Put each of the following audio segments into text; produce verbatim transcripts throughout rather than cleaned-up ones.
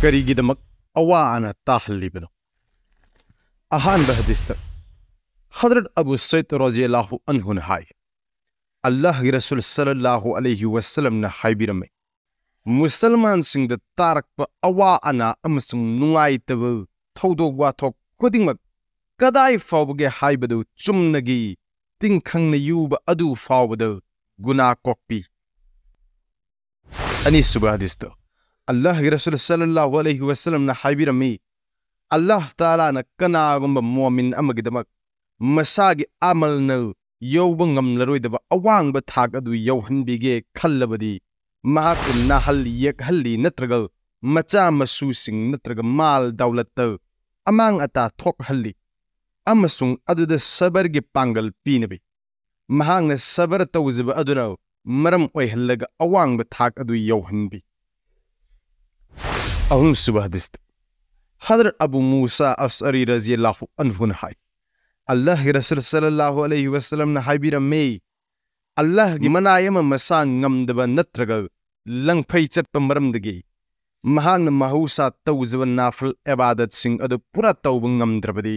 ꯀꯔꯤꯒꯤꯗꯃꯛ ꯑꯋꯥ ꯑꯅꯥ ꯇꯥꯍꯜꯂꯤꯕꯅꯣ? ꯑꯍꯥꯟꯕ ꯍꯗꯤꯁꯇ ꯍꯗꯔꯠ ꯑꯕꯨ ꯁꯩꯗ ꯔꯣꯖꯤꯌꯥꯜꯂꯥꯍꯨ ꯑꯟꯍꯨꯅ ꯍꯥꯏ, ꯑꯜꯂꯥꯍꯒꯤ ꯔꯁꯨꯜ ꯁꯜꯂꯜꯂꯥꯍꯨ ꯑꯂꯩꯍꯤ ꯋꯁꯜꯂꯝꯅ ꯍꯥꯏꯕꯤꯔꯝꯃꯤ, ꯃꯨꯁꯜꯃꯥꯟꯁꯤꯡꯗ ꯇꯥꯔꯛꯄ ꯑꯋꯥ ꯑꯅꯥ ꯑꯃꯁꯨꯡ ꯅꯨꯡꯉꯥꯏꯇꯕ ꯊꯧꯗꯣꯛ ꯋꯥꯊꯣꯛ ꯈꯨꯗꯤꯡꯃꯛ ꯀꯗꯥꯏ ꯐꯥꯎꯕꯒꯦ ꯍꯥꯏꯕꯗꯨ ꯆꯨꯝꯅꯒꯤ ꯇꯤꯡꯈꯪꯅ ꯌꯨꯕ ꯑꯗꯨ ꯐꯥꯎꯕꯗ ꯒꯨꯅꯥ ꯀꯣꯛꯄꯤ꯫ ꯑꯅꯤꯁꯨꯕ ꯍꯗꯤꯁꯇ ꯑꯜꯂꯥꯍꯒꯤ ꯔꯁꯨꯜ ꯁꯜꯂꯜꯂꯥꯍꯨ ꯑꯂꯩꯍꯤ ꯋꯁꯜꯂꯝꯅ ꯍꯥꯏꯕꯤꯔꯝꯃꯤ, ꯑꯜꯂꯥꯍ ꯇꯥꯂꯥꯅ ꯀꯅꯥꯒꯨꯝꯕ ꯃꯣꯃꯤꯟ ꯑꯃꯒꯤꯗꯃꯛ ꯃꯁꯥꯒꯤ ꯑꯃꯜꯅ ꯌꯧꯕ ꯉꯝꯂꯔꯣꯏꯗꯕ ꯑꯋꯥꯡꯕ ꯊꯥꯛ ꯑꯗꯨ ꯌꯧꯍꯟꯕꯤꯒꯦ ꯈꯜꯂꯕꯗꯤ, ꯃꯍꯥꯛꯄꯨ ꯅꯥꯍꯜ ꯌꯦꯛꯍꯜꯂꯤ ꯅꯠꯇ꯭ꯔꯒ ꯃꯆꯥ ꯃꯁꯨꯁꯤꯡ ꯅꯠꯇ꯭ꯔꯒ ꯃꯥꯜ ꯗꯧꯂꯠꯇ ꯑꯃꯥꯡ ꯑꯇꯥ ꯊꯣꯛꯍꯜꯂꯤ ꯑꯃꯁꯨꯡ ꯑꯗꯨꯗ ꯁꯕꯔꯒꯤ ꯄꯥꯡꯒꯜ ꯄꯤꯅꯕꯤ꯫ ꯃꯍꯥꯛꯅ ꯁꯕꯔ ꯇꯧꯖꯕ ꯑꯗꯨꯅ ꯃꯔꯝ ꯑꯣꯏꯍꯜꯂꯒ ꯑꯋꯥꯡꯕ ꯊꯥꯛ ꯑꯗꯨ ꯌꯧꯍꯟꯕꯤ꯫ ꯑꯍꯨꯝꯁꯨꯕ ꯍꯗꯤꯁꯇ ꯍꯗꯔꯠ ꯑꯕꯨ ꯃꯨꯁꯥ ꯑꯁꯑꯔꯤ ꯔꯖꯤꯌꯥꯜꯂꯥꯍꯨ ꯑꯟꯍꯨꯅ ꯍꯥꯏ, ꯑꯜꯂꯥꯍꯒꯤ ꯔꯁꯨꯜ ꯁꯜꯂꯜꯂꯥꯍꯨ ꯑꯂꯩꯍꯤ ꯋꯁꯜꯂꯝꯅ ꯍꯥꯏꯕꯤꯔꯝꯃꯤ, ꯑꯜꯂꯥꯍꯒꯤ ꯃꯅꯥꯏ ꯑꯃ ꯃꯁꯥ ꯉꯝꯗꯕ ꯅꯠꯇ꯭ꯔꯒ ꯂꯪꯐꯩ ꯆꯠꯄ ꯃꯔꯝꯗꯒꯤ ꯃꯍꯥꯛꯅ ꯃꯍꯧꯁꯥ ꯇꯧꯖꯕ ꯅꯥꯐꯜ ꯏꯕꯥꯗꯠꯁꯤꯡ ꯑꯗꯨ ꯄꯨꯔꯥ ꯇꯧꯕ ꯉꯝꯗ꯭ꯔꯕꯗꯤ,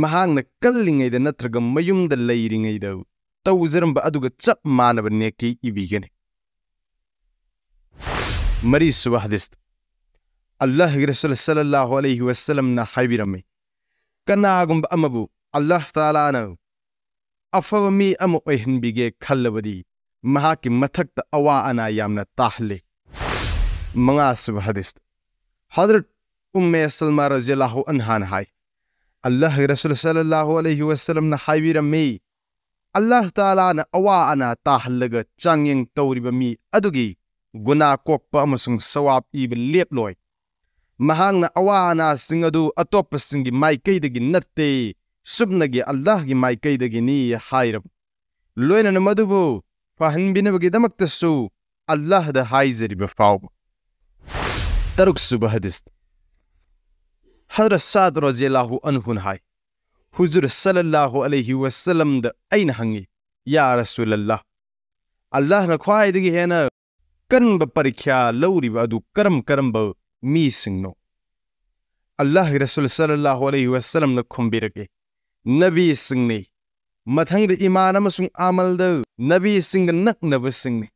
ꯃꯍꯥꯛꯅ ꯀꯜꯂꯤꯉꯩꯗ ꯅꯠꯇ꯭ꯔꯒ ꯃꯌꯨꯝꯗ ꯂꯩꯔꯤꯉꯩꯗ ꯇꯧꯖꯔꯝꯕ ꯑꯗꯨꯒ ꯆꯞ ꯃꯥꯟꯅꯕ ꯅꯦꯀꯤ ꯏꯕꯤꯒꯅꯤ꯫ ꯃꯔꯤꯁꯨꯕ ꯍꯗꯤꯁꯇ ꯑꯜꯂꯥꯍꯒꯤ ꯔꯁꯨꯜ ꯁꯜꯂꯜꯂꯥꯍꯨ ꯑꯂꯩꯍꯤ ꯋꯁꯜꯂꯝꯅ ꯍꯥꯏꯕꯤꯔꯝꯃꯤ, ꯀꯅꯥꯒꯨꯝꯕ ꯑꯃꯕꯨ ꯑꯜꯂꯥꯍ ꯇꯥꯂꯥꯅ ꯑꯐꯕ ꯃꯤ ꯑꯃ ꯑꯣꯏꯍꯟꯕꯤꯒꯦ ꯈꯜꯂꯕꯗꯤ, ꯃꯍꯥꯛꯀꯤ ꯃꯊꯛꯇ ꯑꯋꯥ ꯑꯅꯥ ꯌꯥꯝꯅ ꯇꯥꯍꯜꯂꯤ꯫ ꯃꯉꯥꯁꯨꯕ ꯍꯗꯤꯁꯇ ꯍꯗꯔꯠ ꯎꯝꯃꯦ ꯁꯜꯃꯥ ꯔꯖꯤꯌꯥꯜꯂꯥꯍꯨ ꯑꯟꯍꯥꯅ ꯍꯥꯏ, ꯑꯜꯂꯥꯍꯒꯤ ꯔꯁꯨꯜ ꯁꯜꯂꯜꯂꯥꯍꯨ ꯑꯂꯩꯍꯤ ꯋꯁꯜꯂꯝꯅ ꯍꯥꯏꯕꯤꯔꯝꯃꯤ, ꯑꯜꯂꯥꯍ ꯇꯥꯂꯥꯅ ꯑꯋꯥ ꯑꯅꯥ ꯇꯥꯍꯜꯂꯒ ꯆꯥꯡꯌꯦꯡ ꯇꯧꯔꯤꯕ ꯃꯤ ꯑꯗꯨꯒꯤ ꯒꯨꯅꯥ ꯀꯣꯛꯄ ꯑꯃꯁꯨꯡ ꯁꯋꯥꯕ ꯏꯕ ꯂꯦꯞꯂꯣꯏ꯫ ꯃꯍꯥꯛꯅ ꯑꯋꯥ ꯑꯅꯥꯁꯤꯡ ꯑꯗꯨ ꯑꯇꯣꯞꯄꯁꯤꯡꯒꯤ ꯃꯥꯏꯀꯩꯗꯒꯤ ꯅꯠꯇꯦ, ꯁꯨꯞꯅꯒꯤ ꯑꯜꯂꯥꯍꯒꯤ ꯃꯥꯏꯀꯩꯗꯒꯤꯅꯤ ꯍꯥꯏꯔꯕ, ꯂꯣꯏꯅꯅ ꯃꯗꯨꯕꯨ ꯐꯍꯟꯕꯤꯅꯕꯒꯤꯗꯃꯛꯇꯁꯨ ꯑꯜꯂꯥꯍꯗ ꯍꯥꯏꯖꯔꯤꯕ ꯐꯥꯎꯕ꯫ ꯇꯔꯨꯛꯁꯨꯕ ꯍꯗꯤꯁ, ꯍꯗꯔꯠ ꯁꯥꯗ ꯔꯖꯤꯌꯥꯜꯂꯥꯍꯨ ꯑꯟꯍꯨꯅ ꯍꯥꯏ, ꯍꯨꯖꯨꯔ ꯁꯜꯂꯜꯂꯥꯍꯨ ꯑꯂꯩꯍꯤ ꯋꯁꯜꯂꯝꯗ ꯑꯩꯅ ꯍꯪꯉꯤ, "ꯌꯥ ꯔꯁꯨꯂꯜꯂꯥꯍ, ꯑꯜꯂꯥꯍꯅ ꯈ꯭ꯋꯥꯏꯗꯒꯤ ꯍꯦꯟꯅ ꯀꯟꯕ ꯄꯔꯤꯈ꯭ꯌꯥ ꯂꯧꯔꯤꯕ ꯑꯗꯨ ꯀꯔꯝ ꯀꯔꯝꯕ ꯃꯤꯁꯤꯡꯅꯣ? ꯑꯜꯂꯥꯍꯒꯤ ꯔꯁꯨꯜ ꯁꯜꯂꯜꯂꯥꯍꯨ ꯑꯂꯩꯍꯤ ꯋꯁꯜꯂꯝꯅ ꯈꯨꯝꯕꯤꯔꯛꯏ, ꯅꯕꯤꯁꯤꯡꯅꯤ꯫ ꯃꯊꯪꯗ ꯏꯃꯥꯟ ꯑꯃꯁꯨꯡ ꯑꯃꯜꯗ ꯅꯕꯤꯁꯤꯡꯒ ꯅꯛꯅꯕꯁꯤꯡꯅꯤ꯫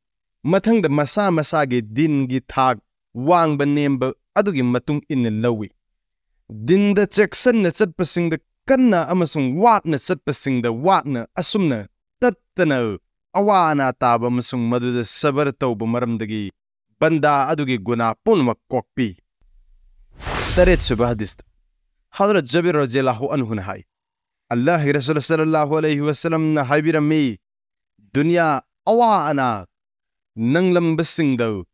ꯃꯊꯪꯗ ꯃꯁꯥ ꯃꯁꯥꯒꯤ ꯗꯤꯟꯒꯤ ꯊꯥꯛ ꯋꯥꯡꯕ ꯅꯦꯝꯕ ꯑꯗꯨꯒꯤ ꯃꯇꯨꯡ ꯏꯟꯅ ꯂꯧꯏ꯫ ꯗꯤꯟꯗ ꯆꯦꯛꯁꯟꯅ ꯆꯠꯄꯁꯤꯡꯗ ꯀꯟꯅ ꯑꯃꯁꯨꯡ ꯋꯥꯠꯅ ꯆꯠꯄꯁꯤꯡꯗ ꯋꯥꯠꯅ, ꯑꯁꯨꯝꯅ ꯇꯠꯇꯅ ꯑꯋꯥ ꯑꯅꯥ ꯇꯥꯕ ꯑꯃꯁꯨꯡ ꯃꯗꯨꯗ ꯁꯕꯔ ꯇꯧꯕ ꯃꯔꯝꯗꯒꯤ ꯕꯟꯗꯥ ꯑꯗꯨꯒꯤ ꯒꯨꯅꯥ ꯄꯨꯝꯅꯃꯛ ꯀꯣꯛꯄꯤ꯫ ꯇꯔꯦꯠꯁꯨꯕ ꯍꯗꯤꯁꯇ ꯍꯗꯔꯠ ꯖꯕꯤꯔ ꯔꯖꯤꯌꯜꯂꯥꯍꯨ ꯑꯟꯍꯨꯅ ꯍꯥꯏ, ꯑꯜꯂꯥꯍꯒꯤ ꯔꯁꯨꯜ ꯁꯜꯂꯜꯂꯥꯍꯨ ꯑꯂꯩꯍꯤ ꯋꯁꯜꯂꯝꯅ ꯍꯥꯏꯕꯤꯔꯝꯃꯤ, ꯗꯨꯅꯤꯌꯥ ꯑꯋꯥ ꯑꯅꯥ ꯅꯪꯂꯝꯕꯁꯤꯡꯗ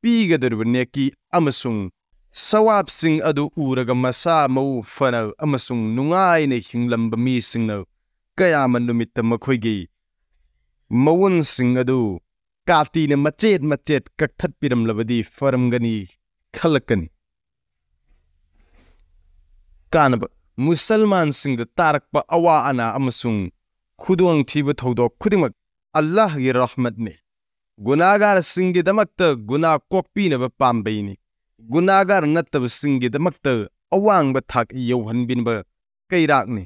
ꯄꯤꯒꯗꯧꯔꯤꯕ ꯅꯦꯀꯤ ꯑꯃꯁꯨꯡ ꯁꯋꯥꯕꯁꯤꯡ ꯑꯗꯨ ꯎꯔꯒ ꯃꯁꯥ ꯃꯎ ꯐꯅ ꯑꯃꯁꯨꯡ ꯅꯨꯡꯉꯥꯏꯅ ꯍꯤꯡꯂꯝꯕ ꯃꯤꯁꯤꯡꯅ ꯀꯌꯥꯃ ꯅꯨꯃꯤꯠꯇ ꯃꯈꯣꯏꯒꯤ ꯃꯋꯨꯟꯁꯤꯡ ꯑꯗꯨ ꯀꯥꯇꯤꯅ ꯃꯆꯦꯠ ꯃꯆꯦꯠ ꯀꯛꯊꯠꯄꯤꯔꯝꯂꯕꯗꯤ ꯐꯔꯝꯒꯅꯤ ꯈꯜꯂꯛꯀꯅꯤ꯫ ꯀꯥꯟꯅꯕ, ꯃꯨꯁꯜꯃꯥꯟꯁꯤꯡꯗ ꯇꯥꯔꯛꯄ ꯑꯋꯥ ꯑꯅꯥ ꯑꯃꯁꯨꯡ ꯈꯨꯗꯣꯡꯊꯤꯕ ꯊꯧꯗꯣꯛ ꯈꯨꯗꯤꯡꯃꯛ ꯑꯜꯂꯥꯍꯒꯤ ꯔꯍꯃꯠꯅꯤ꯫ ꯒꯨꯅꯥꯒꯥꯔꯁꯤꯡꯒꯤꯗꯃꯛꯇ ꯒꯨꯅꯥ ꯀꯣꯛꯄꯤꯅꯕ ꯄꯥꯝꯕꯩꯅꯤ꯫ ꯒꯨꯅꯥꯒꯥꯔ ꯅꯠꯇꯕꯁꯤꯡꯒꯤꯗꯃꯛꯇ ꯑꯋꯥꯡꯕ ꯊꯥꯛ ꯌꯧꯍꯟꯕꯤꯅꯕ ꯀꯩꯔꯥꯛꯅꯤ꯫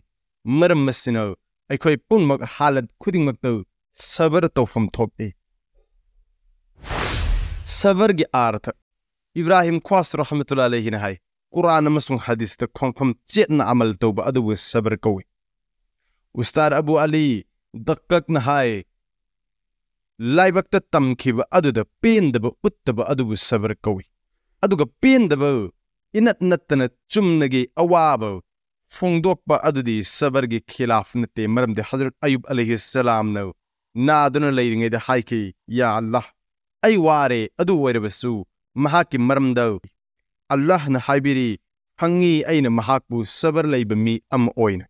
ꯃꯔꯝ ꯑꯁꯤꯅ ꯑꯩꯈꯣꯏ ꯄꯨꯝꯅꯃꯛ ꯍꯥꯂꯠ ꯈꯨꯗꯤꯡꯃꯛꯇ ꯁꯕꯔ ꯇꯧꯐꯝ ꯊꯣꯛꯏ꯫ ꯁꯕꯔꯒꯤ ꯑꯥꯔꯊ꯫ ꯏꯕ꯭ꯔꯥꯍꯤꯝ ꯈ꯭ꯋꯥꯁ ꯔꯍꯃꯇꯨꯜꯂꯥꯍꯤ ꯑꯂꯩꯍꯤꯅ ꯍꯥꯏ, ꯀꯨꯔꯥꯟ ꯑꯃꯁꯨꯡ ꯍꯗꯤꯁꯇ ꯈꯣꯡꯐꯝ ꯆꯦꯠꯅ ꯑꯃꯜ ꯇꯧꯕ ꯑꯗꯨꯕꯨ ꯁꯕꯔ ꯀꯧꯏ꯫ ꯎꯁꯇꯥꯗ ꯑꯕꯨ ꯑꯂꯤ ꯗꯛꯀꯛꯅ ꯍꯥꯏ, ꯂꯥꯏꯕꯛꯇ ꯇꯝꯈꯤꯕ ꯑꯗꯨꯗ ꯄꯦꯟꯗꯕ ꯎꯠꯇꯕ ꯑꯗꯨꯕꯨ ꯁꯕꯔ ꯀꯧꯏ꯫ ꯑꯗꯨꯒ ꯄꯦꯟꯗꯕ ꯏꯅꯠ ꯅꯠꯇꯅ ꯆꯨꯝꯅꯒꯤ ꯑꯋꯥꯕ ꯐꯣꯡꯗꯣꯛꯄ ꯑꯗꯨꯗꯤ ꯁꯕꯔꯒꯤ ꯈꯤꯂꯥꯐ ꯅꯠꯇꯦ, ꯃꯔꯝꯗꯤ ꯍꯖꯔꯠ ꯑꯌꯨꯕ ꯑꯂꯩꯍꯤ ꯁꯂꯥꯝꯅ ꯅꯥꯗꯨꯅ ꯂꯩꯔꯤꯉꯩꯗ ꯍꯥꯏꯈꯤ, "ꯌꯥ ꯑꯜꯂꯥꯍ, ꯑꯩ ꯋꯥꯔꯦ, ꯑꯗꯨ ꯑꯣꯏꯔꯕꯁꯨ ꯃꯍꯥꯛꯀꯤ ꯃꯔꯝꯗ ꯑꯜꯂꯥꯍꯅ ꯍꯥꯏꯕꯤꯔꯤ, ꯐꯪꯉꯤ ꯑꯩꯅ ꯃꯍꯥꯛꯄꯨ ꯁꯕꯔ ꯂꯩꯕ ꯃꯤ ꯑꯃ ꯑꯣꯏꯅ"꯫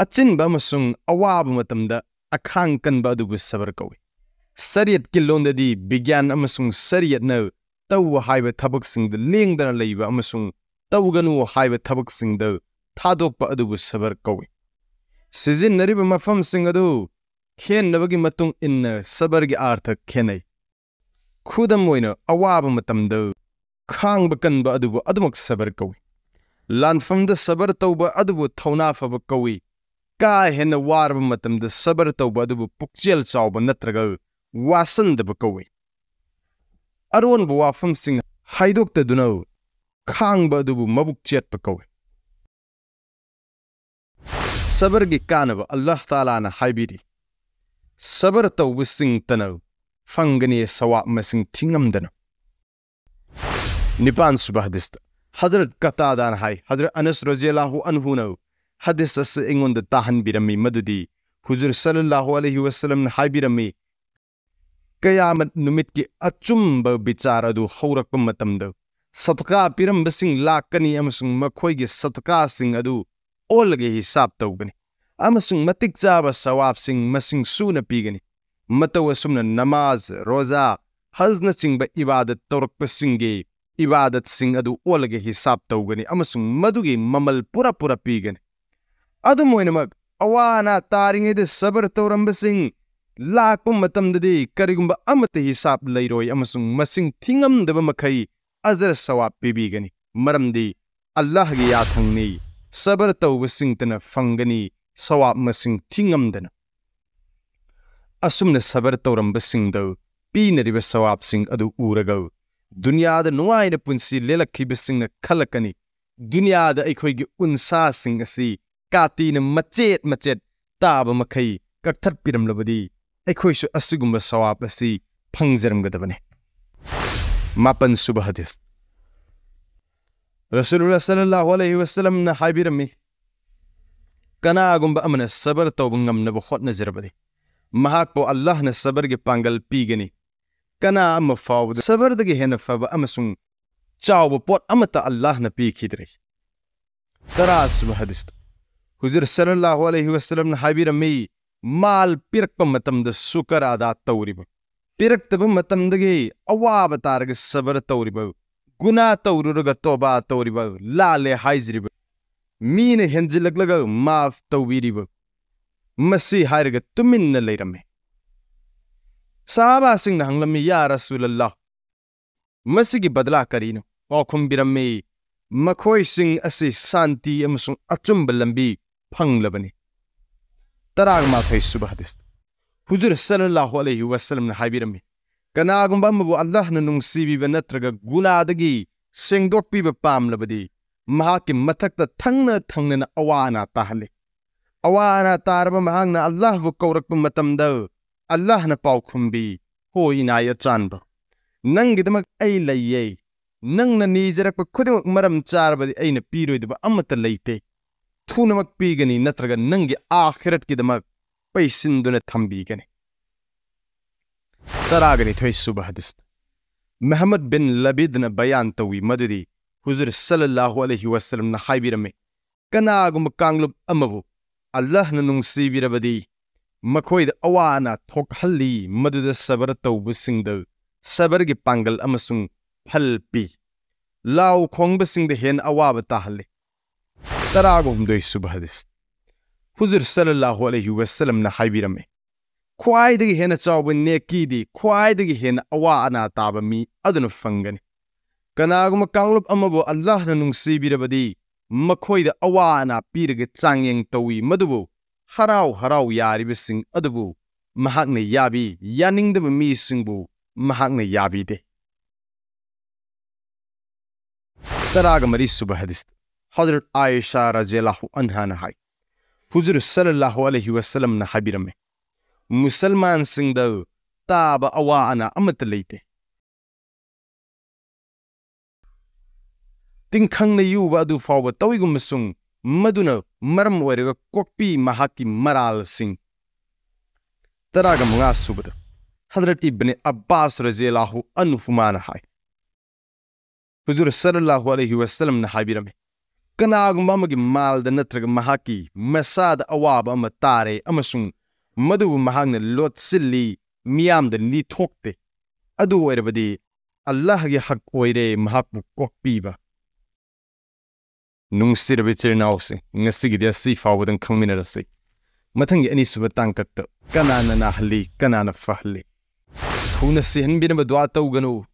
ꯑꯆꯤꯟꯕ ꯑꯃꯁꯨꯡ ꯑꯋꯥꯕ ꯃꯇꯝꯗ ꯑꯈꯥꯡ ꯀꯟꯕ ꯑꯗꯨꯕꯨ ꯁꯕꯔ ꯀꯧꯏ꯫ ꯁꯔꯤꯌꯠꯀꯤ ꯂꯣꯟꯗꯗꯤ ꯕꯤꯒ꯭ꯌꯥꯟ ꯑꯃꯁꯨꯡ ꯁꯔꯤꯌꯠꯅ ꯇꯧ ꯍꯥꯏꯕ ꯊꯕꯛꯁꯤꯡꯗ ꯂꯦꯡꯗꯅ ꯂꯩꯕ ꯑꯃꯁꯨꯡ ꯇꯧꯒꯅꯨ ꯍꯥꯏꯕ ꯊꯕꯛꯁꯤꯡꯗ ꯊꯥꯗꯣꯛꯄ ꯑꯗꯨꯕꯨ ꯁꯕꯔ ꯀꯧꯏ꯫ ꯁꯤꯖꯤꯟꯅꯔꯤꯕ ꯃꯐꯝꯁꯤꯡ ꯑꯗꯨ ꯈꯦꯠꯅꯕꯒꯤ ꯃꯇꯨꯡ ꯏꯟꯅ ꯁꯕꯔꯒꯤ ꯑꯥꯔꯊ ꯈꯦꯠꯅꯩ꯫ ꯈꯨꯗꯝ ꯑꯣꯏꯅ, ꯑꯋꯥꯕ ꯃꯇꯝꯗ ꯈꯥꯡꯕ ꯀꯟꯕ ꯑꯗꯨꯕꯨ ꯑꯗꯨꯃꯛ ꯁꯕꯔ ꯀꯧꯏ꯫ ꯂꯥꯟꯐꯝꯗ ꯁꯕꯔ ꯇꯧꯕ ꯑꯗꯨꯕꯨ ꯊꯧꯅꯥ ꯐꯕ ꯀꯧꯏ꯫ ꯀꯥ ꯍꯦꯟꯅ ꯋꯥꯔꯕ ꯃꯇꯝꯗ ꯁꯕꯔ ꯇꯧꯕ ꯑꯗꯨꯕꯨ ꯄꯨꯛꯆꯦꯜ ꯆꯥꯎꯕ ꯅꯠꯇ꯭ꯔꯒ ꯋꯥꯁꯟꯗꯕ ꯀꯧꯏ꯫ ꯑꯔꯣꯟꯕ ꯋꯥꯐꯝꯁꯤꯡ ꯍꯥꯏꯗꯣꯛꯇꯗꯨꯅ ꯈꯥꯡꯕ ꯑꯗꯨꯕꯨ ꯃꯕꯨꯛ ꯆꯦꯠꯄ ꯀꯧꯏ꯫ ꯁꯕꯔꯒꯤ ꯀꯥꯟꯅꯕ ꯑꯜꯂꯥꯍ ꯇꯥꯂꯥꯅ ꯍꯥꯏꯕꯤꯔꯤ, "ꯁꯕꯔ ꯇꯧꯕꯁꯤꯡꯇꯅ ꯐꯪꯒꯅꯤ ꯁꯋꯥꯕ ꯃꯁꯤꯡ ꯊꯤꯉꯝꯗꯅ"꯫ ꯅꯤꯄꯥꯟ ꯁꯨꯕ ꯍꯗꯤꯁꯇ ꯍꯖꯔꯠ ꯀꯇꯥꯗꯥꯅ ꯍꯥꯏ, ꯍꯖꯔꯠ ꯑꯅꯁ ꯔꯖꯤꯌꯜꯂꯥꯍꯨ ꯑꯟꯍꯨꯅ ꯍꯗꯤꯁ ꯑꯁꯤ ꯑꯩꯉꯣꯟꯗ ꯇꯥꯍꯟꯕꯤꯔꯝꯃꯤ, ꯃꯗꯨꯗꯤ ꯍꯨꯖꯨꯔ ꯁꯜꯂꯜꯂꯥꯍꯨ ꯑꯂꯩꯍꯤ ꯋꯁꯜꯂꯝꯅ ꯍꯥꯏꯕꯤꯔꯝꯃꯤ, "ꯀꯌꯥꯃꯠ ꯅꯨꯃꯤꯠꯀꯤ ꯑꯆꯨꯝꯕ ꯕꯤꯆꯥꯔ ꯑꯗꯨ ꯍꯧꯔꯛꯄ ꯃꯇꯝꯗ ꯁꯗꯀꯥ ꯄꯤꯔꯝꯕꯁꯤꯡ ꯂꯥꯛꯀꯅꯤ ꯑꯃꯁꯨꯡ ꯃꯈꯣꯏꯒꯤ ꯁꯗꯀꯥꯁꯤꯡ ꯑꯗꯨ ꯑꯣꯜꯂꯒ ꯍꯤꯁꯥꯕ ꯇꯧꯒꯅꯤ ꯑꯃꯁꯨꯡ ꯃꯇꯤꯛ ꯆꯥꯕ ꯁꯋꯥꯕꯁꯤꯡ ꯃꯁꯤꯡ ꯁꯨꯅ ꯄꯤꯒꯅꯤ꯫ ꯃꯇꯧ ꯑꯁꯨꯝꯅ ꯅꯃꯥꯖ, ꯔꯣꯖꯥ, ꯍꯖꯅꯆꯤꯡꯕ ꯏꯕꯥꯗꯠ ꯇꯧꯔꯛꯄꯁꯤꯡꯒꯤ ꯏꯕꯥꯗꯠꯁꯤꯡ ꯑꯗꯨ ꯑꯣꯜꯂꯒ ꯍꯤꯁꯥꯕ ꯇꯧꯒꯅꯤ ꯑꯃꯁꯨꯡ ꯃꯗꯨꯒꯤ ꯃꯃꯜ ꯄꯨꯔꯥ ꯄꯨꯔꯥ ꯄꯤꯒꯅꯤ꯫ ꯑꯗꯨꯝ ꯑꯣꯏꯅꯃꯛ, ꯑꯋꯥ ꯑꯅꯥ ꯇꯥꯔꯤꯉꯩꯗ ꯁꯕꯔ ꯇꯧꯔꯝꯕꯁꯤꯡ ꯂꯥꯛꯄ ꯃꯇꯝꯗꯗꯤ ꯀꯔꯤꯒꯨꯝꯕ ꯑꯃꯠꯇ ꯍꯤꯁꯥꯕ ꯂꯩꯔꯣꯏ ꯑꯃꯁꯨꯡ ꯃꯁꯤꯡ ꯊꯤꯉꯝꯗꯕ ꯃꯈꯩ ꯑꯖꯔ ꯁꯋꯥꯕ ꯄꯤꯕꯤꯒꯅꯤ, ꯃꯔꯝꯗꯤ ꯑꯜꯂꯥꯍꯒꯤ ꯌꯥꯊꯪꯅꯤ, ꯁꯕꯔ ꯇꯧꯕꯁꯤꯡꯇꯅ ꯐꯪꯒꯅꯤ ꯁꯋꯥꯕ ꯃꯁꯤꯡ ꯊꯤꯉꯝꯗꯅ"꯫ ꯑꯁꯨꯝꯅ ꯁꯕꯔ ꯇꯧꯔꯝꯕꯁꯤꯡꯗ ꯄꯤꯅꯔꯤꯕ ꯁꯋꯥꯕꯁꯤꯡ ꯑꯗꯨ ꯎꯔꯒ ꯗꯨꯅꯤꯌꯥꯗ ꯅꯨꯡꯉꯥꯏꯅ ꯄꯨꯟꯁꯤ ꯂꯦꯜꯂꯛꯈꯤꯕꯁꯤꯡꯅ ꯈꯜꯂꯛꯀꯅꯤ, "ꯗꯨꯅꯤꯌꯥꯗ ꯑꯩꯈꯣꯏꯒꯤ ꯎꯟꯁꯥꯁꯤꯡ ꯑꯁꯤ ꯀꯥꯇꯤꯅ ꯃꯆꯦꯠ ꯃꯆꯦꯠ ꯇꯥꯕ ꯃꯈꯩ ꯀꯛꯊꯠꯄꯤꯔꯝꯂꯕꯗꯤ ꯑꯩꯈꯣꯏꯁꯨ ꯑꯁꯤꯒꯨꯝꯕ ꯁꯋꯥꯕ ꯑꯁꯤ ꯐꯪꯖꯔꯝꯒꯗꯕꯅꯤ"꯫ ꯃꯥꯄꯟ ꯁꯨꯕ ꯍꯗꯤꯁ꯫ ꯔꯁꯨꯂꯨꯜꯂꯥꯍ ꯁꯜꯂꯜꯂꯥꯍꯨ ꯑꯂꯩꯍꯤ ꯋꯁꯜꯂꯝꯅ ꯍꯥꯏꯕꯤꯔꯝꯃꯤ, "ꯀꯅꯥꯒꯨꯝꯕ ꯑꯃꯅ ꯁꯕꯔ ꯇꯧꯕ ꯉꯝꯅꯕ ꯍꯣꯠꯅꯖꯔꯕꯗꯤ ꯃꯍꯥꯛꯄꯨ ꯑꯜꯂꯥꯍꯅ ꯁꯕꯔꯒꯤ ꯄꯥꯡꯒꯜ ꯄꯤꯒꯅꯤ꯫ ꯀꯅꯥ ꯑꯃ ꯐꯥꯎꯕꯗ ꯁꯕꯔꯗꯒꯤ ꯍꯦꯟꯅ ꯐꯕ ꯑꯃꯁꯨꯡ ꯆꯥꯎꯕ ꯄꯣꯠ ꯑꯃꯠꯇ ꯑꯜꯂꯥꯍꯅ ꯄꯤꯈꯤꯗ꯭ꯔꯦ"꯫ ꯇꯔꯥ ꯁꯨꯕ ꯍꯗꯤꯁꯇ ꯍꯨꯖꯨꯔ ꯁꯜꯂꯜꯂꯥꯍꯨ ꯑꯂꯩꯍꯤ ꯋꯁꯜꯂꯝꯅ ꯍꯥꯏꯕꯤꯔꯝꯃꯤ, "ꯃꯥꯜ ꯄꯤꯔꯛꯄ ꯃꯇꯝꯗ ꯁꯨꯀꯔ ꯑꯗꯥ ꯇꯧꯔꯤꯕ, ꯄꯤꯔꯛꯇꯕ ꯃꯇꯝꯗꯒꯤ ꯑꯋꯥꯕ ꯇꯥꯔꯒ ꯁꯕꯔ ꯇꯧꯔꯤꯕ, ꯒꯨꯅꯥ ꯇꯧꯔꯨꯔꯒ ꯇꯣꯕꯥ ꯇꯧꯔꯤꯕ, ꯂꯥꯜꯂꯦ ꯍꯥꯏꯖꯔꯤꯕ, ꯃꯤꯅ ꯍꯦꯟꯖꯤꯜꯂꯛꯂꯒ ꯃꯥꯐ ꯇꯧꯕꯤꯔꯤꯕ", ꯃꯁꯤ ꯍꯥꯏꯔꯒ ꯇꯨꯃꯤꯟꯅ ꯂꯩꯔꯝꯃꯤ꯫ ꯁꯍꯥꯕꯥꯁꯤꯡꯅ ꯍꯪꯂꯝꯃꯤ, "ꯌꯥ ꯔꯁꯨꯂꯜꯂꯥꯍ, ꯃꯁꯤꯒꯤ ꯕꯗꯂꯥ ꯀꯔꯤꯅꯣ?" ꯄꯥꯎꯈꯨꯝ ꯄꯤꯔꯝꯃꯤ, "ꯃꯈꯣꯏꯁꯤꯡ ꯑꯁꯤ ꯁꯥꯟꯇꯤ ꯑꯃꯁꯨꯡ ꯑꯆꯨꯝꯕ ꯂꯝꯕꯤ ꯐꯪꯂꯕꯅꯤ"꯫ ꯇꯔꯥꯃꯥꯊꯣꯏ ꯁꯨꯕ ꯍꯗꯤꯁ꯫ ꯍꯨꯖꯨꯔ ꯁꯜꯂꯜꯂꯥꯍꯨ ꯑꯂꯩꯍꯤ ꯋꯁꯜꯂꯝꯅ ꯍꯥꯏꯕꯤꯔꯝꯃꯤ, "ꯀꯅꯥꯒꯨꯝꯕ ꯑꯃꯕꯨ ꯑꯜꯂꯥꯍꯅ ꯅꯨꯡꯁꯤꯕꯤꯕ ꯅꯠꯇ꯭ꯔꯒ ꯒꯨꯅꯥꯗꯒꯤ ꯁꯦꯡꯗꯣꯛꯄꯤꯕ ꯄꯥꯝꯂꯕꯗꯤ, ꯃꯍꯥꯛꯀꯤ ꯃꯊꯛꯇ ꯊꯪꯅ ꯊꯪꯅꯅ ꯑꯋꯥ ꯑꯅꯥ ꯇꯥꯍꯜꯂꯤ꯫ ꯑꯋꯥ ꯑꯅꯥ ꯇꯥꯔꯕ ꯃꯍꯥꯛꯅ ꯑꯜꯂꯥꯍꯕꯨ ꯀꯧꯔꯛꯄ ꯃꯇꯝꯗ, ꯑꯜꯂꯥꯍꯅ ꯄꯥꯎꯈꯨꯝꯕꯤ, 'ꯍꯣ ꯏꯅꯥꯏ ꯑꯆꯥꯟꯕ, ꯅꯪꯒꯤꯗꯃꯛ ꯑꯩ ꯂꯩꯌꯦ꯫ ꯅꯪꯅ ꯅꯤꯖꯔꯛꯄ ꯈꯨꯗꯤꯡꯃꯛ ꯃꯔꯝ ꯆꯥꯔꯕꯗꯤ ꯑꯩꯅ ꯄꯤꯔꯣꯏꯗꯕ ꯑꯃꯠꯇ ꯂꯩꯇꯦ꯫ ꯊꯨꯅꯃꯛ ꯄꯤꯒꯅꯤ, ꯅꯠꯇ꯭ꯔꯒ ꯅꯪꯒꯤ ꯑꯥꯈꯤꯔꯠꯀꯤꯗꯃꯛ ꯄꯩꯁꯤꯟꯗꯨꯅ ꯊꯝꯕꯤꯒꯅꯤ"꯫ ꯇꯔꯥꯒ ꯅꯤꯊꯣꯏ ꯁꯨꯕ ꯍꯗꯤꯁ꯫ ꯃꯍꯝꯃꯗ ꯕꯤꯟ ꯂꯕꯤꯗꯅ ꯕꯌꯥꯟ ꯇꯧꯏ ꯃꯗꯨꯗꯤ ꯍꯨꯖꯨꯔ ꯁꯜꯂꯜꯂꯥꯍꯨ ꯑꯂꯩꯍꯤ ꯋꯁꯜꯂꯝꯅ ꯍꯥꯏꯕꯤꯔꯝꯃꯤ, "ꯀꯅꯥꯒꯨꯝꯕ ꯀꯥꯡꯂꯨꯞ ꯑꯃꯕꯨ ꯑꯜꯂꯥꯍꯅ ꯅꯨꯡꯁꯤꯕꯤꯔꯕꯗꯤ, ꯃꯈꯣꯏꯗ ꯑꯋꯥ ꯑꯅꯥ ꯊꯣꯛꯍꯜꯂꯤ, ꯃꯗꯨꯗ ꯁꯕꯔ ꯇꯧꯕꯁꯤꯡꯗ ꯁꯕꯔꯒꯤ ꯄꯥꯡꯒꯜ ꯑꯃꯁꯨꯡ ꯐꯜ ꯄꯤ꯫ ꯂꯥꯎ ꯈꯣꯡꯕꯁꯤꯡꯗ ꯍꯦꯟꯅ ꯑꯋꯥꯕ ꯇꯥꯍꯜꯂꯤ"꯫ ꯇꯔꯥꯒ ꯍꯨꯝꯗꯣꯏ ꯁꯨꯕ ꯍꯗꯤꯁ꯫ ꯍꯨꯖꯨꯔ ꯁꯜꯂꯜꯂꯥꯍꯨ ꯑꯂꯩꯍꯤ ꯋꯁꯜꯂꯝꯅ ꯍꯥꯏꯕꯤꯔꯝꯃꯤ, "ꯈ꯭ꯋꯥꯏꯗꯒꯤ ꯍꯦꯟꯅ ꯆꯥꯎꯕ ꯅꯦꯀꯤꯗꯤ ꯈ꯭ꯋꯥꯏꯗꯒꯤ ꯍꯦꯟꯅ ꯑꯋꯥ ꯑꯅꯥ ꯇꯥꯕ ꯃꯤ ꯑꯗꯨꯅ ꯐꯪꯒꯅꯤ꯫ ꯀꯅꯥꯒꯨꯝꯕ ꯀꯥꯡꯂꯨꯞ ꯑꯃꯕꯨ ꯑꯜꯂꯥꯍꯅ ꯅꯨꯡꯁꯤꯕꯤꯔꯕꯗꯤ, ꯃꯈꯣꯏꯗ ꯑꯋꯥ ꯑꯅꯥ ꯄꯤꯔꯒ ꯆꯥꯡꯌꯦꯡ ꯇꯧꯏ, ꯃꯗꯨꯕꯨ ꯍꯔꯥꯎ ꯍꯔꯥꯎ ꯌꯥꯔꯤꯕꯁꯤꯡ ꯑꯗꯨꯕꯨ ꯃꯍꯥꯛꯅ ꯌꯥꯕꯤ, ꯌꯥꯅꯤꯡꯗꯕ ꯃꯤꯁꯤꯡꯕꯨ ꯃꯍꯥꯛꯅ ꯌꯥꯕꯤꯗꯦ"꯫ ꯇꯔꯥꯒ ꯃꯔꯤ ꯁꯨꯕ ꯍꯗꯤꯁ꯫ ꯍꯖꯔꯠ ꯑꯥꯏꯁꯥ ꯔꯖꯤꯌꯜꯂꯥꯍꯨ ꯑꯟꯍꯥꯅ ꯍꯥꯏ, ꯍꯨꯖꯨꯔ ꯁꯜꯂꯜꯂꯥꯍꯨ ꯑꯂꯩꯍꯤ ꯋꯁꯜꯂꯝꯅ ꯍꯥꯏꯕꯤꯔꯝꯃꯤ, "ꯃꯨꯁꯜꯃꯥꯟꯁꯤꯡꯗ ꯇꯥꯕ ꯑꯋꯥ ꯑꯅꯥ ꯑꯃꯠꯇ ꯂꯩꯇꯦ꯫ ꯇꯤꯡꯈꯪꯅ ꯌꯨꯕ ꯑꯗꯨ ꯐꯥꯎꯕ ꯇꯧꯏꯒꯨꯝꯕꯁꯨꯡ ꯃꯗꯨꯅ ꯃꯔꯝ ꯑꯣꯏꯔꯒ ꯀꯣꯛꯄꯤ ꯃꯍꯥꯛꯀꯤ ꯃꯔꯥꯜꯁꯤꯡ"꯫ ꯇꯔꯥꯒ ꯃꯉꯥ ꯁꯨꯕꯗ ꯍꯖꯔꯠ ꯏꯕꯅꯦ ꯑꯕ꯭ꯕꯥꯁ ꯔꯖꯤꯌꯜꯂꯥꯍꯨ ꯑꯟꯍꯨꯃꯥꯅ ꯍꯥꯏ, ꯍꯨꯖꯨꯔ ꯁꯜꯂꯜꯂꯥꯍꯨ ꯑꯂꯩꯍꯤ ꯋꯁꯜꯂꯝꯅ ꯍꯥꯏꯕꯤꯔꯝꯃꯤ, "ꯀꯅꯥꯒꯨꯝꯕ ꯑꯃꯒꯤ ꯃꯥꯜꯗ ꯅꯠꯇ꯭ꯔꯒ ꯃꯍꯥꯛꯀꯤ ꯃꯁꯥꯗ ꯑꯋꯥꯕ ꯑꯃ ꯇꯥꯔꯦ ꯑꯃꯁꯨꯡ ꯃꯗꯨꯕꯨ ꯃꯍꯥꯛꯅ ꯂꯣꯠꯁꯤꯜꯂꯤ, ꯃꯤꯌꯥꯝꯗ ꯂꯤꯊꯣꯛꯇꯦ, ꯑꯗꯨ ꯑꯣꯏꯔꯕꯗꯤ ꯑꯜꯂꯥꯍꯒꯤ ꯍꯛ ꯑꯣꯏꯔꯦ ꯃꯍꯥꯛꯄꯨ ꯀꯣꯛꯄꯤꯕ"꯫ ꯅꯨꯡꯁꯤꯔꯕ ꯏꯆꯤꯜ ꯏꯅꯥꯎꯁꯤꯡ, ꯉꯁꯤꯒꯤꯗꯤ ꯑꯁꯤ ꯐꯥꯎꯕꯗꯪ ꯈꯪꯃꯤꯟꯅꯔꯁꯤ꯫ ꯃꯊꯪꯒꯤ ꯑꯅꯤꯁꯨꯕ ꯇꯥꯡꯀꯛꯇ ꯀꯅꯥꯅ ꯅꯥꯍꯜꯂꯤ, ꯀꯅꯥꯅ ꯐꯍꯜꯂꯤ? ꯊꯨꯅ ꯁꯤꯍꯟꯕꯤꯅꯕ ꯗꯨꯋꯥ ꯇꯧꯒꯅꯨ꯫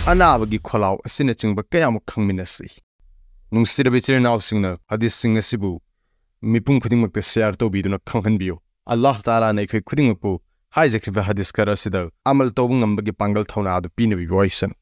ꯑꯅꯥꯕꯒꯤ ꯈꯣꯜꯂꯥꯎ ꯑꯁꯤꯅꯆꯤꯡꯕ ꯀꯌꯥꯃꯨꯛ ꯈꯪꯃꯤꯟꯅꯁꯤ꯫ ꯅꯨꯡꯁꯤꯔꯕ ꯏꯆꯤꯜ ꯏꯅꯥꯎꯁꯤꯡꯅ ꯍꯗꯤꯁꯁꯤꯡ ꯑꯁꯤꯕꯨ ꯃꯤꯄꯨꯝ ꯈꯨꯗꯤꯡꯃꯛꯇ ꯁꯤꯌꯥꯔ ꯇꯧꯕꯤꯗꯨꯅ ꯈꯪꯍꯟꯕꯤꯌꯨ꯫ ꯑꯜꯂꯥꯍ ꯇꯥꯂꯥꯅ ꯑꯩꯈꯣꯏ ꯈꯨꯗꯤꯡꯃꯛꯄꯨ ꯍꯥꯏꯖꯈ꯭ꯔꯤꯕ ꯍꯗꯤꯁ ꯈꯔ ꯑꯁꯤꯗ ꯑꯃꯜ ꯇꯧꯕ ꯉꯝꯕꯒꯤ ꯄꯥꯡꯒꯜ ꯊꯧꯅꯥ ꯑꯗꯨ ꯄꯤꯅꯕꯤꯕ ꯑꯣꯏꯁꯅꯨ꯫